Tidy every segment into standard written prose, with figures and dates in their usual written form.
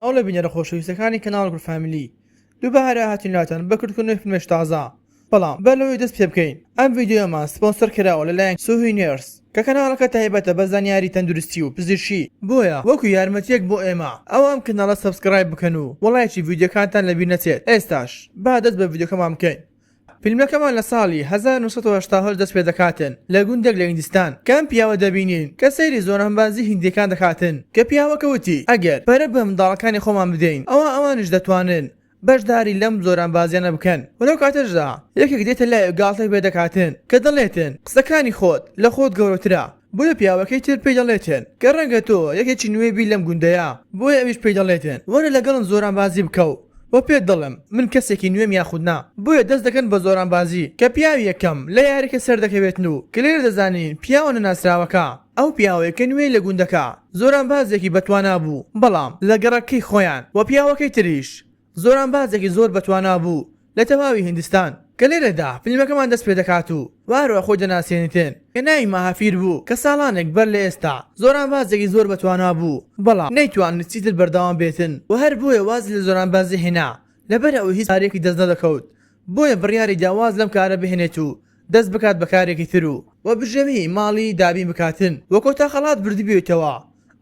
سڵاو لە بینەرە خۆشەویستەکانی کەناڵ گوڵ فامیلی. دووبارە هاتین لاتان بە کورتکردنەوەی فیلمێکی تازە. بەڵام بەر لەوەی دەست پێ بکەین ئەم ڤیدیۆیەمان سپۆنسەر کراوە لەلایەن سوهی نێرس کە کەناڵەکە تایبەتە بە زانیاری تەندروستی و پزیشکی بۆیە وەکو یارمەتیەک بۆ ئێمە ئەوا ئەم کەناڵە subscribe بکەن و وە ڵایکی ڤیدیۆکانتان لەبیر نەچێت ئێستاش با دەست بە ڤیدیۆکەمان بکەین. فیلمەکەمان لە ساڵی 1988 دەست پێدەکاتن لە گوندێک لە هیندستان کە ئەم پیاوە دەبینین کە سەیری زۆرانبازی هیندیەکان دەکاتن کە پیاوەکە وتی ئەگەر پەرە بە منداڵەکانی خۆمان بدەین ئەوا ئەوانیش دەتوانن بەشداری لەم زۆرانبازیانە بکەن و لەو کاتەشدا یەکێک دێتە لای و گاڵتەی پێ دەکاتن کە دەڵێتن قسەکانی خۆت لە خۆت گەورەترە بۆیە پیاوەکەی تر پێی دەڵێتن کە ڕەنگە تۆ یەکێکی نوێ بی لەم گوندەیا بۆیە ئەویش پێی دەڵێتن وەرە لەگەڵم زۆرانبازی بکە و وە پێت دەڵێم من کەسێکی نوێم یاخود نا بۆیە دەست دەکەن بە زۆرانبازی کە پیاوی یەکەم لە یاریکە سەردەکەوێتن و کە لێرە دەزانین پیاوە نەناسراوەکە ئەو پیاوەیە کە نوێی لە گوندەکە زۆرانبازێکی بەتوانا بوو بەڵام لە گەڕەکەی خۆیان وە پیاوەکەی تریش زۆرانبازێکی زۆر بەتوانا بوو لە تەواوی هیندستان. کە لێرەدا فیلمەکەمان دەست پێدەکات و واروا خۆی دەناسێنیتن کە ناوی ماهافیر بوو کە ساڵانێک بەر لە ئێستا زۆرانبازێکی زۆر بەتوانا بوو بەڵام نەیتوانی چیتر بەردەوام بێتن و هەر بۆیە وازی لە زۆرانبازی هێنا لەبەر ئەوەی هیچ پارەیەکی دەست نەدەکەوت بۆیە بڕیاری دا واز لەم کارە بهێنێت و دەست بکات بە کارێکی تر و وە بژێوی ماڵی دابین بکاتن وە کۆتا خەڵات بردبویتەوە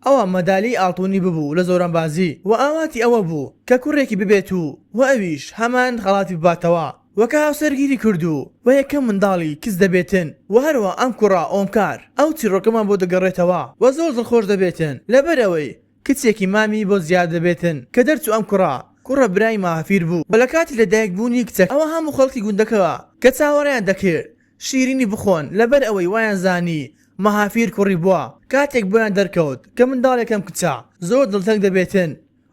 ئەوە مەدالیەی ئاڵتونی ببوو لە زۆرانبازی وە ئاواتی ئەوە بوو کە کوڕێکی ببێت و وە ئەویش هەمان خەڵاتی بباتەوە وە کە هاوسەرگیری کرد و وە یەکەم منداڵی کچ دەبێتن وە هەروا ئەم کوڕە ئۆمکار ئەو چیڕۆکەمان بۆ دەگەڕێتەوە وە زۆر دڵخۆش دەبێتن لەبەر ئەوەی کچێکی مامی بۆ زیاد دەبێتن کە دەرچوو ئەم کوڕە کوڕە برای ماهافیر بوو وە لە کاتی لەدایک بوونی کچەکە ئەوە هەموو خەڵکی گوندەکە کە چاوەڕێیان دەکرد شیرینی بخۆن لەبەر ئەوەی وایان زانی مەهافیر کوڕی بووە کاتێک بۆیان دەرکەوت کە منداڵێکەم کچە زۆر دڵتەنگ دەبێتن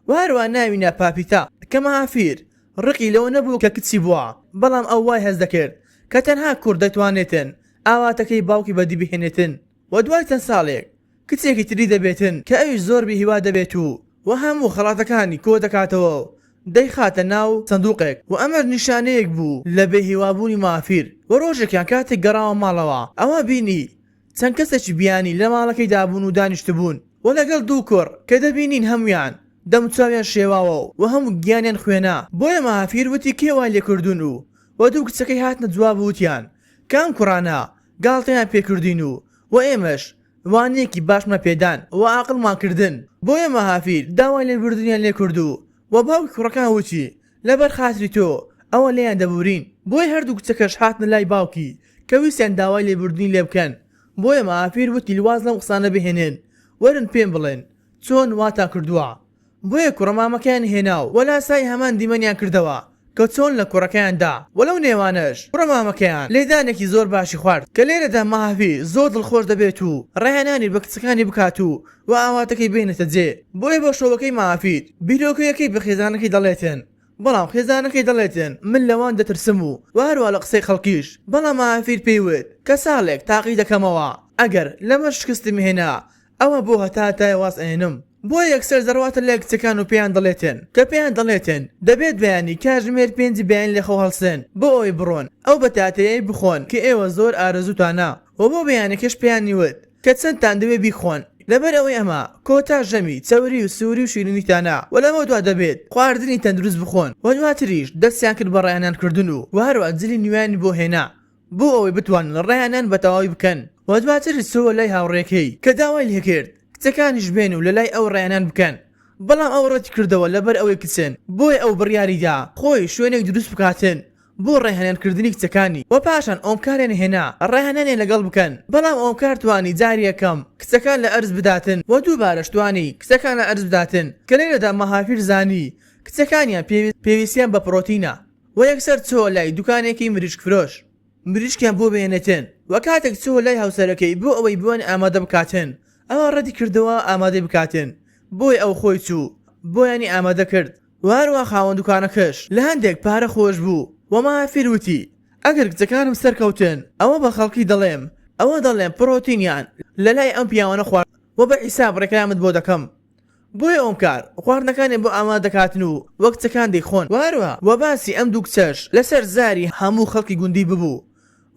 وە هەروا ناوی نا پاپیتا کە مەهافیر ڕقی لەوە نەبوو کە کچی بووە بەڵام ئەو وای هەست دەکرد کە تەنها کوڕ دەتوانێتن ئاواتەکەی باوکی بەدی بهێنێتن وە دوای چەند ساڵێک کچێکی تری دەبێتن کە ئەویش زۆر بێ هیوا دەبێت و وە هەموو خەڵاتەکانی کۆ دەکاتەوە و دەیخاتە ناو سندوقێک و ئەمەش نیشانەیەک بوو لە بێ هیوابوونی مافیر وە ڕۆژێکیان کاتێک گەڕاوە ماڵەوە ئەوا بینی چەند کەسێکی بیانی لە ماڵەکەیدا بوون و دانیشتبوون وە لەگەڵ دوو کوڕ کە دەبینین هەموویان دەموچاویان شێواوە و هەموو گیانیان خوێنە بۆیە مافیر وتی کێ وای لێکردوون و وە دوو کچەکەی هاتنە جواب و وتیان کە ئەم کوڕانە گاڵتەیان پێکردین و وە ئێمەش وانەیەکی باشمان پێدان و ئاقڵمان کردن بۆیە مەهافیر داوای لێبوردنیان لێکرد و وە باوکی کوڕەکان وتی لەبەر خاتری تۆ ئەوە لێیان دەبورین بۆیە هەردوو کچەکەش هاتنە لای باوکی کە ویستیان داوای لێبوردنی لێبکەن بۆیە مەهافیر وتی واز لەم قسانە بهێنن وەرن پێم بڵێن چۆن واتان کردووە بۆیە کوڕە مامەکەیان هێنا و لاسایی هەمان دیمەنیان کردەوە کە چۆن لە کوڕەکەیان دا و لەو نێوانەش کوڕە مامەکەیان لێدانێکی زۆر باشی خوارد کە لێرەدا ماهڤی زۆر دڵخۆش دەبێت و ڕاهێنانی بە کچەکانی بکات و و ئاواتەکەی بێنێتە جێ بۆیە بۆ شەوەکەی ماهڤیر بیرۆکەیەکەی بە خێزانەکەی دەڵێتن بەڵام خێزانەکەی دەڵێتن من لەوان دەترسم و وە هەروا لە قسەی خەڵکیش بەڵام ماهڤیر پێی وت کە ساڵێک تاقی دەکەمەوە ئەگەر لەمەش شکستم هێنا ئەوە بۆ هەتا هەتایە واز ئەهێنم. بۆیە یەکسەر دەڕواتە لای کچەکان و پێیان دەڵێتن کە پێیان دەڵێتن دەبێت بەیانی کاژمێر پێنجی بەیانی لە خەو هەڵسن بۆ ئەوەی بڕۆن ئەو بەتاتەیەی بخۆن کە ئێوە زۆر ئارەزووتانە وە بۆ بەیانەکەش پێیانی وت کە چەندتان دەوێ بیخۆن لەبەر ئەوەی ئەمە کۆتا ژەمی چەوری و سووری و شیرینیتانە وە لەمەودوا دەبێت خواردنی تەندروست بخۆن وە دواتریش دەستیان کرد بە ڕاهێنان کردن و وە هەروا جلی نوێیانی بۆ هێنا بۆ ئەوەی بتوانن ڕاهێنان بە تەواوی بکەن و دواتر چۆوە لای هاوڕێکەی کە داوای لێکرد کچەکانیش بێن و لەلای ئەو ڕاهێنان بکەن بەڵام ئەو ڕەتی کردەوە لەبەر ئەوەی کچن بۆیە ئەو بڕیاریدا خۆی شوێنێک دروست بکاتن بۆ ڕاهێنان کردنی کچەکانی و پاشان ئۆمکاریان هێنا ڕاهێنانیان لەگەڵ بکەن بەڵام ئۆمکار توانی جاری یەکەم کچەکان لە ئەرز بداتن و دووبارەش توانی کچەکان لە ئەرز بداتن کە لێرەدا مەهافیر زانی کچەکانیان پێویستیان بە پڕۆتینە و یەکسەر چۆوە لای دوکانێکی مریشک فرۆش مریشکیان بۆ بهێنێتن و کاتێک چۆوە لای هاوسەرەکەی بۆ ئەوەی بۆیان ئامادە بکاتن ئەوا ڕەتی کردەوە ئامادەی بکاتن بۆیە ئەو خۆی چوو بۆیانی ئامادە کرد و هەروا خاوەن دوکانەکەش لە هەندێک پارە خۆش بوو و مافیر وتی ئەگەر کچەکانم سەرکەوتن ئەوە بە خەڵکی دەڵێم ئەوە دەڵێم پڕۆتینیان لەلای ئەم پیاوانە خوارد و بە حیساب ڕێکلامت بۆ دەکەم بۆیە ئۆمکار خواردنەکانیان بۆ ئامادە دەکاتن و وەک کچەکان دەیخۆن و هەروەها وە باسی ئەم دوو کچەش لەسەر زاری هەموو خەڵکی گوندی ببوو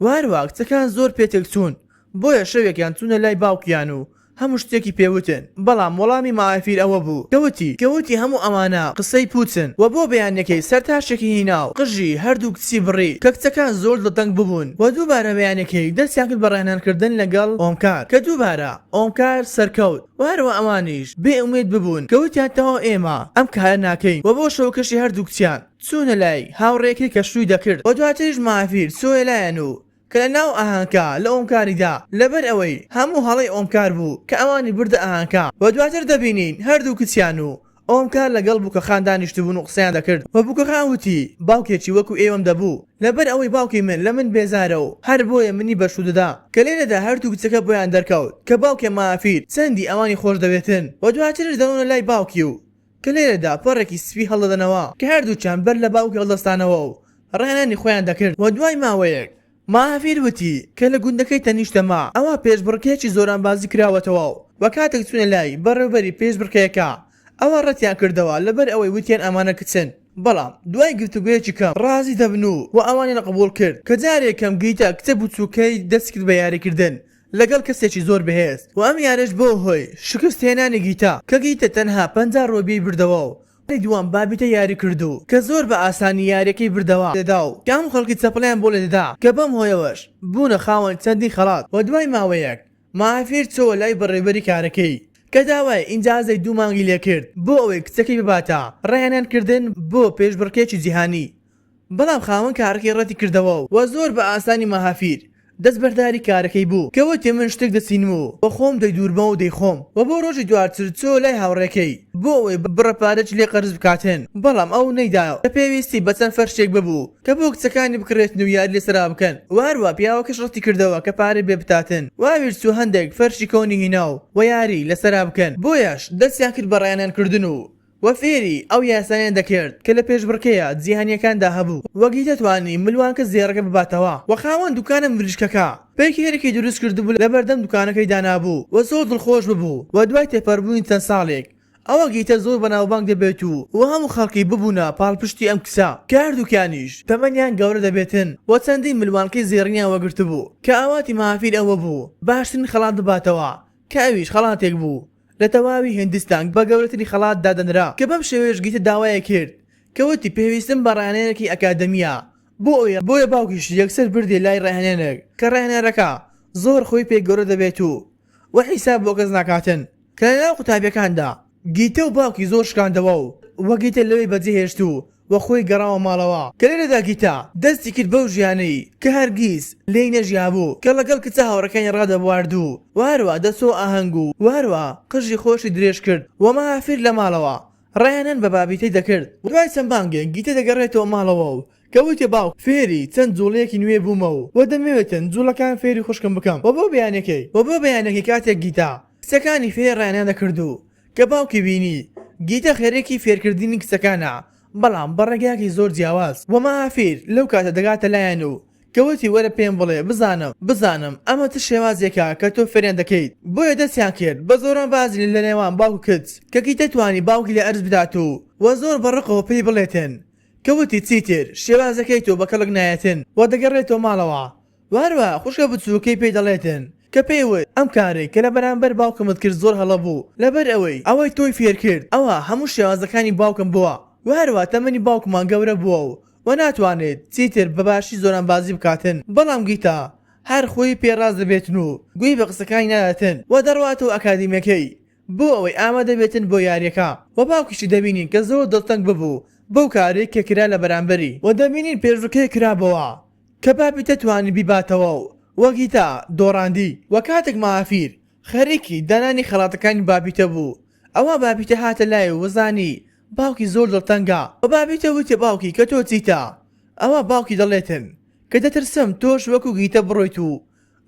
و هەروەها کچەکان زۆر پێ تێکچوون بۆیە شەوێکیان چوونە لای باوکیان و. هەموو شتێکی پێ وتن، بەڵام وەڵامی ماهافیر ئەوە بوو کە وتی کە وتی هەموو ئەمانە قسەی پووچن و بۆ بەیانیەکەی سەرتاشێکی هینا و قژی هەردوو کچی بڕی کە کچەکان زۆر دڵتەنگ ببوون و دووبارە بەیانیەکەی دەستیان کرد بە ڕاهێنان کردن لەگەڵ ئۆمکار کە دووبارە ئۆمکار سەرکەوت و هەروا ئەوانیش بێ ئومێد ببوون کە وتیان تەواو ئێمە ئەم کارە ناکەین و بۆ شەوەکەشی هەردوو کچیان چوونە لای هاوڕێکەی کە شووی دەکرد و دواتریش ماهافیر چۆیە لایان و کە لە ناو ئاهەنگکە لە ئۆمکاری دا، لەبەر ئەوەی هەموو هەڵەی ئۆمکار بوو کە ئەوانی بردە ئاهەنگکە و دواتر دەبینین هەردوو کچیان و ئۆمکار لەگەڵ بوکەخان دانیشتبوون و قسەیان دەکرد و بوکەخان وتی باوکێکی وەکو ئێوەم دەبوو لەبەر ئەوەی باوکی من لە من بێزارە و هەر بۆیە منی بە شوو دەدا کە لێرەدا هەردوو کچەکە بۆیان دەرکەوت کە باوکی مافیر چەندی ئەوانی خۆش دەوێتن و دواتریش دەڕۆنە لای باوکی و کە لێرەدا پەڕێکی سپی هەڵدەدەنەوە کە هەردووکیان بەر لە باوکی هەڵدەستانەوە و ڕاهێنانی خۆیان دەکرد و دوای ماوەیەک ماهافیر وتی کە لە گوندەکەی تەنیشتەما ئەوا پێشبڕکێیەکی زۆرانبازی کراوەتەوە و کاتێک چوونە لای بەڕێوبەری پێشبڕکێیەکە ئەوا ڕەتیان کردەوە لەبەر ئەوەی وتیان ئەمانە کچن بەڵام دوای گفتوگۆیەکی کەم ڕازی دەبن و و ئەوانیان قبوڵ کرد کە جارێک کەم گیتا کچە بچووکەی دەستکرد بە یاریکردن لەگەڵ کەسێکی زۆر بەهێز و ئەم یارەش بۆ هۆی شکست هێنانی گیتا کە گیتا تەنها 50 ڕۆبیەی بردەوە و یاری دووەم بابیتە یاری کرد و کە زۆر بە ئاسانی یاریەکەی بردەوە لێدا و کە هەموو خەڵکی چەپڵەیان بۆ لێدەدا کە بەم هۆیەوەش بوونە خاوەن چەندین خەڵات و دوای ماوەیەک ماهافیر چۆوە لای بەڕێوبەری کارەکەی کە داوای ئینجازەی دوو مانگی لێکرد بۆ ئەوەی کچەکەی بباتە ڕاهێنان کردن بۆ پێشبڕکێکی جیهانی بەڵام خاوەن کارەکەی ڕەتی کردەوە و زۆر بە ئاسانی ماهافیر دەستبەرداری کارەکەی بوو کە وتی من شتێک دەچینم و بە خۆم دەیدوورمەوە و دەیخۆم و بۆ ڕۆژی دواتر چۆوە لای هاوڕێکەی بۆ ئەوەی بڕە پارەکی لێ قەرز بکاتن بەڵام ئەو نەیدا کە پێویستی بە چەند فەرشێک ببوو کە بۆ کچەکانی بکڕێتن و یاری لەسەرا بکەن و هەروا پیاوەکەش ڕەتی کردەوە کە پارەی بێ بتاتن و ئەویش چوو هەندێک فەرشی کۆنی هینا و یاری لەسەرا بکەن بۆیەش دەستیان کرد بە ڕاهێنان کردن و و فێری ئەو یاسایان دەکرد کە لە پێشبڕکێیە جیهانییەکاندا هەبوو و گیتە توانی ملوانکە زێڕەکە بباتەوە و خاوەن دوکانە مریشکەکە پەیکەرێکی دروست کردبوو لەبەردەم دوکانەکەی دانابوو و زۆر دڵخۆش ببوو و دوای تێپەربوونی چەند ساڵێک ئەوە گیتە زۆر بەناوبانگ دەبێت و و هەموو خەڵکی ببوونە پاڵپشتی ئەم کچە کە هەردووکیانیش تەمەنیان گەورە دەبێتن و چەندین ملوانکەی زێڕینیان وەگرتبوو کە ئاواتی مافیر ئەوە بوو باشترین خەڵات بباتەوە کە ئەویش خەڵاتێک بوو لە تەواوی هیندستان بە گەورەترین خەڵات دادەنرا کە بەم شێوەیەش گیتە داوای کرد کە وتی پێویستم بە ڕاهێنەرێکی ئەکادەمییە بۆ ئەوەی بۆیە باوکیشی یەکسەر بردیە لای ڕاهێنەرێک کە ڕاهێنەرەکە زۆر خۆی پێ گەورە دەبێت و و حیساب بۆ کەس ناکاتن کە لەناو قوتابیەکاندا گیتە و باوکی زۆر شکاندەوە و وە گیتە لەوێ بەجێهێشت و وە خۆی گەڕاوە ماڵەوە کە لێرەدا گیتا دەستی کرد بەو ژیانەی کە هەرگیز لێی نەژیابوو کە ڵەگەڵ کچە هاوڕێکانی ڕادەبوارد و وە هەروا دەچۆ ئاهەنگ و وە هەروا قژی خۆشی درێژ کرد وە مەهافیر لە ماڵەوە ڕاهێنان بە بابیتەی دەکرد. دوای چەند مانگێک گیتە دەگەڕێتەوە ماڵەوە و کە وتی باوک فێری چەند جوڵەیەکی نوێ بوومە و وە دەمەوێتن جوڵەکان فێری خوشکم بکەم وە بۆ بەیانەکەی وە بۆ بەیانەکەی کاتێک گیتا کچەکانی فێری ڕاهێنان دەکرد و کە باوکی بینی گیتە خەرێکی فێرکردنی کچەکانە بەڵام بە ڕێگایەکی زۆر جیاواز وە مەهافیر لەو کاتە دەگاتە لایان و کە وتی وەرە پێم بڵێ بزانم بزانم ئەمە چ شێوازێکە کە تۆ فێریان دەکەیت بۆیە دەستیان کرد بە زۆران بازی لە نێوان باوک و کچ کە گیتە توانی باوکی لە ئەرز بدات و وە زۆر بە ڕقەوە پێی بڵێتن کە وتی چیتر شێوازەکەی تۆ بە کەڵک نایەتن و دەگەڕێتەوە ماڵەوە وە هەروەها خوشکە بچووکەی پێی دەڵێتن کە پێی وت ئەم کارەی کە لە بەرامبەر باوکمت کرد زۆر هەڵە بوو لەبەر ئەوەی ئەوەی تۆی فێر کرد ئەوە هەموو شێوازەکانی باوکم بووە وە هەروەها تەمەنی باوکمان گەورە بووە و وە ناتوانێت چیتر بە باشی زۆرانبازی بکاتن بەڵام گیتا هەر خۆی پێ ڕاست دەبێتن و گوێی بە قسەکانی ناداتن و دەڕواتەوە ئەکادیمیەکەی بۆ ئەوەی ئامادە بێتن بۆ یاریەکە وە باوکیشی دەبینین کە زۆر دڵتەنگ ببوو بەو کارەی کە کرا لە بەرامبەری وە دەبینین پێشبڕکێ کرابۆوە کە بابیتە توانی بیباتەوە و وە گیتا دۆڕاندی وە کاتێک ماهافیر خەریکی دانانی خەڵاتەکانی بابیتە بوو ئەوا بابیتە هاتە لای و زانی باوکی زۆر دڵتەنگە وە بابیتە وتی باوکی کە تۆ چیتە ئەوا باوکی دەڵێتن کە دەترسم تۆش وەکو گیتە بڕۆیت و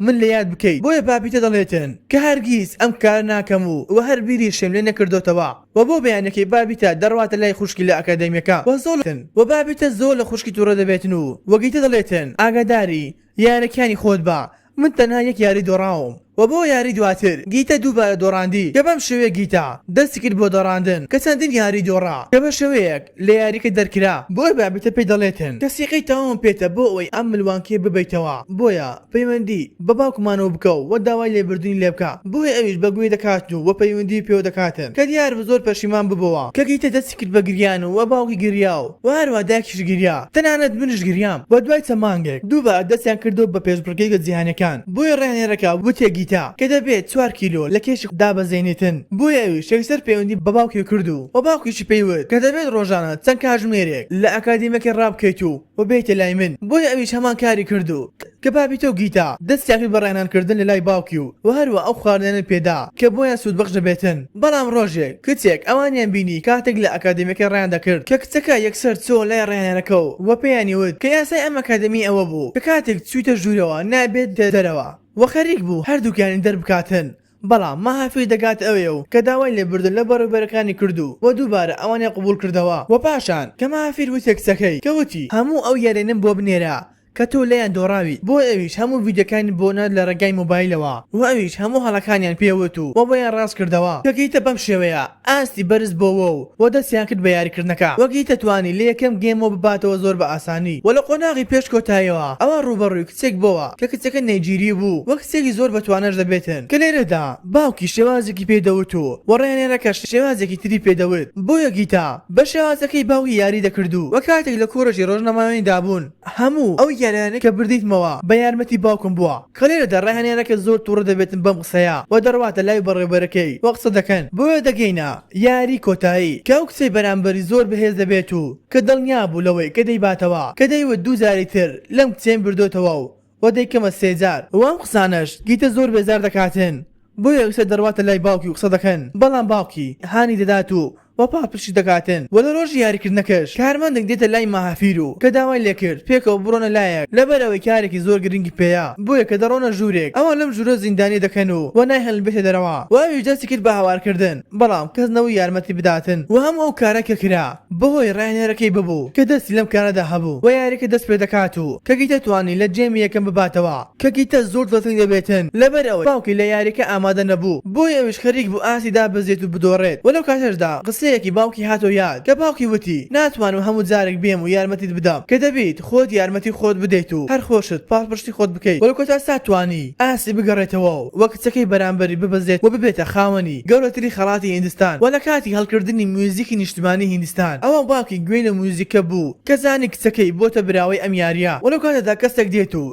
من لە یاد بکەیت بۆیە بابیتە دەڵێتن کە هەرگیز ئەم کارە ناکەم و وە هەر بیریشم لێ نەکردۆتەوە وە بۆ بەیانەکەی بابیتە دەڕواتە لای خوشکی لە ئەکادێمیەکە وە زۆر وە بابیتە زۆر لە خوشکی توڕە دەبێتن و وە گیتە دەڵێتن ئاگاداری یارەکانی خۆت بە من تەنها یەک یاری دۆڕاوم. وە بۆ یاری دواتر گیتە دووبارە دۆڕاندی کە بەم شێوەیە گیتا دەستی کرد بۆ دۆڕاندن کە چەندین یاری دۆڕا کە بە شێوەیەک لە یاریکە دەرکرا. بۆیە بابیتە پێی دەڵێتن کە سیقەی تەواوم پێتە بۆ ئەوەی ئەم ملوانکەیە ببەیتەوە بۆیە پەیوەندی بە باوکمانەوە بکە و داوای لێبوردنی لێ بکە بۆیە ئەویش بە گوێی دەکاتن و پەیوەندی پێوە دەکاتن کە دیار بوو زۆر پەشیمان ببۆوە کە گیتە دەستی کرد بە گریان و باوکی گریا و وە هەروا دایکیش گریا تەنانەت منیش گریام وە دوای چەند مانگێک دووبارە دەستیان کردەوە بە پێشبڕکێی جیهانیەکان بۆیە ڕاهێنەرەکە وتیە گیتا کە دەبێت چوار کیلۆ لە کێشی دابەزێنیتن بۆیە ئەویش یەکسەر پەیوەندی بە باوکی کرد و وە باوکیشی پێی وت کە دەبێت ڕۆژانە چەند کاژمێرێک لە ئەکادیمەکەی ڕابکەیت و وە بێیتە لای من بۆیە ئەویش هەمان کاری کرد و کە بابیتۆ گیتا دەستیان کرد بە ڕاهێنان کردن لە لای باوکی و وە هەروا ئەو خواردنانەی پێدا کە بۆیان سوودبەخش دەبێتن بەڵام ڕۆژێک کچێک ئەوانیان بینی کاتێک لە ئەکادیمیەکە ڕایان دەکرد کە کچەکە یەکسەر چۆ لای ڕاهێنەرەکە و وە پێیانی وت کە یاسای ئەم ئەکادیمی ئەوە بوو کە کاتێک چوویتە ژوورەوە نابێت دەرەوە وە خەریک بوو هەردووکیانی دەربکاتن بەڵام ماهافیر دەگاتە ئەوێ و کە داوای لێبوردن لە بەڕێوبەرەکانی کرد و وە دووبارە ئەوانیان قبوڵ کردەوە وە پاشان کە ماهافیر وتیە کچەکەی کە وتی هەموو ئەو یاریانەم بۆ بنێرە کە تۆ لێیان دۆڕاویت بۆ ئەویش هەموو ڤیدیۆکانی بۆ نارد لە ڕێگای مۆبایلەوە وە ئەویش هەموو هەڵەکانیان پێ وت و وە بۆیان ڕاست کردەوە کە گیتە بەم شێوەیە ئاستی بەرز بۆوە و وە دەستیان کرد بە یاری کردنەکە وە گیتە توانی لە یەکەم game ەوە بباتەوە زۆر بە ئاسانی وە لە قۆناغی پێش کۆتاییەوە ئەوا ڕووبەڕووی کچێک بۆوە کە کچەکە نەیجیری بوو وە کچێکی زۆر بە تواناش دەبێتن کە لێرەدا باوکی شێوازێکی پێ دەوت و وە ڕاهێنەرەکەش شێوازێکی تری پێ دەوت بۆیە گیتا بە شێوازەکەی باوکی یاری دەکرد و وە کاتێک لە کۆڕێکی ڕۆژنامەوانی بوون هەموو ئەو یاریانەی کە بردیتمەوە بە یارمەتی باوکم بووە کە لێرەدا ڕاهێنەرەکە زۆر توڕە دەبێتن بەم قسەیە و دەڕواتە لای بەڕێوبەرەکەی و قسە دەکەن بۆیە دەگەینە یاری کۆتایی کە ئەو کچەی بەرامبەری زۆر بەهێز دەبێت و کە دڵنیا بوو لەوەی کە دەیباتەوە کە دەیوت دوو جاری تر لەم کچەیم بردۆتەوە و و دەیکەمە سێ جار و ئەم قسانەش گیتە زۆر بێزار دەکاتن بۆیە یەکسەر دەڕواتە لای باوکی و قسە دەکەن بەڵام باوکی هانی دەدات و و پاڵپشتی دەکاتن و لە ڕۆژی یاریکردنەکەش کارمەندێک دێتە لای ماهافیر و کە داوای لێکرد پێکەوە بڕۆنە لایەک لەبەر ئەوەی کارێکی زۆر گرنگی پێیە بۆیە کە دەڕۆنە ژوورێک ئەوان لەم ژوورە زیندانی دەکەن و و نایهێڵن بێتە دەرەوە و ئەویش دەستی کرد بە هاوارکردن بەڵام کەس نەبوو یارمەتی بداتن و هەموو ئەو کارە کە کرا بەهۆی ڕاهێنەرەکەی ببوو کە دەستی لەم کارەدا هەبوو و یاریەکە دەست پێدەکات و کە گیتە توانی لە game ی یەکەم بباتەوە کە گیتە زۆر دڵتەنگ دەبێتن لەبەر ئەوەی باوکی لە یاریەکە ئامادە نەبوو بۆیە ئەویش خەریک بوو ئاستی دابەزێت و بدۆڕێت و لەو کاتەشدا قسەیەکی باوکی هاتەوە یاد کە باوکی وتی ناتوانم هەموو جارێک بێم و یارمەتیت بدەم کە دەبیت خۆت یارمەتی خۆت بدەیت و هەر خۆشت پاڵپشتی خۆت بکەیت و لە کۆتا سات توانی ئاستی بگەڕێتەوە و کچەکەی بەرامبەری ببەزێت و ببێتە خاوەنی گەورەترین خەڵاتی هیندستان و لە کاتی هەڵکردنی میوزیکی نیشتمانی هیندستان ئەوا باوکی گوێی لە میوزیکە بوو کە زانی کچەکەی بۆتە براوەی ئەم یاریە و لەو کاتەدا کەسێک دێت و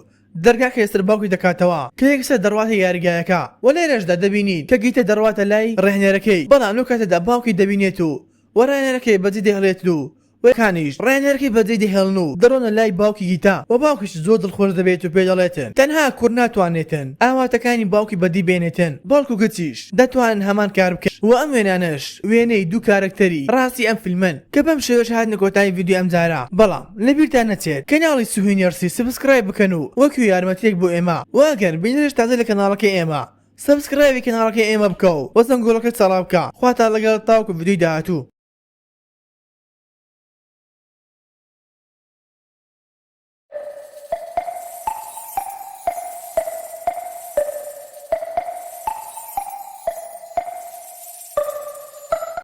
دەرگاکە لەسەر باوکی دەکاتەوە کە یەکسەر دەڕواتە یاریگایەکە و لێرەشدا دەبینین کە گیتە دەڕواتە لای ڕاهێنەرەکەی بەڵام لەو کاتەدا باوکی دەبینێت و و ڕاهێنەرەکەی بەجێ دەهێڵێت و کانیش ڕاهێنەرەکەی بەجێ دەهێڵن و دەڕۆنە لای باوکی گیتا و باوکیش زۆر دڵخۆش دەبێت و پێی دەڵێتن تەنها کوڕ ناتوانێتن ئاواتەکانی باوکی بەدی بێنێتن بەڵکو کچیش دەتوانن هەمان کار بکەن و ئەم وێنانەش وێنەی دوو کارەکتەری ڕاستی ئەم فیلمەن کە بەم شێوەش هاتنە کۆتایی ڤیدیۆی ئەمجارە بەڵام لەبیرتان نەچێت کەناڵی سوهینێرسی subscribe بکەن و وەکو یارمەتیەک بۆ ئێمە وە ئەگەر بینەرش تازە لە کەناڵەکەی ئێمە subscribe ی کەناڵەکەی ئێمە بکە و وە زەنگۆڵەکە چاڵا بکە خواتان لەگەڵ تاوەکو ڤیدیۆی داهاتوو.